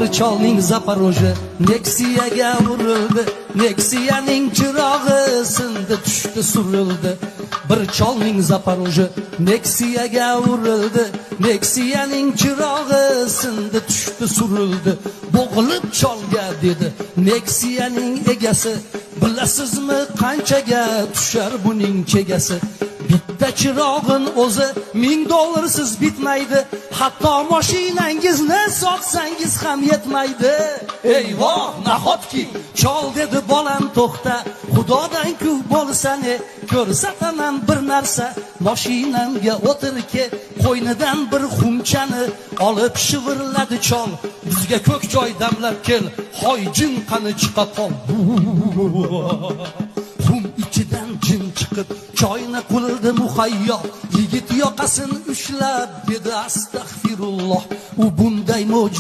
Bir cholning Zaporojye Nexia'ga urildi. Nexia'ning chirog'i sindi, tushdi, surildi. Bir cholning Zaporojye Nexia'ga urildi. Nexia'ning chirog'i sindi, tushdi, surildi. Bo'g'ilib cholga dedi Nexia'ning egasi: "Bilasizmi, qanchaga tushar buning chegasi? Bitta chirog'in o'zi 1000 dollarsiz bitmaydi, hatto moshinangizni sotsangiz ham yetmaydi." "Eyvoh, nahotki?" Chol dedi: "Bolam, to'xta, xudodan ku bo'lsa ne, ko'rsataman bir narsa. Moshinamga o'tirki." Qo'ynidan bir xumchani olib shivirladi chol: "Bizga ko'k choy damlab kel, hoy jin, qani, chiqa qol." Xum ichidan jin chiqib, choyni qildi muhayyo. Yigit yoqasini ushlab dedi: "Astag'firulloh, u bunday mo'jiza."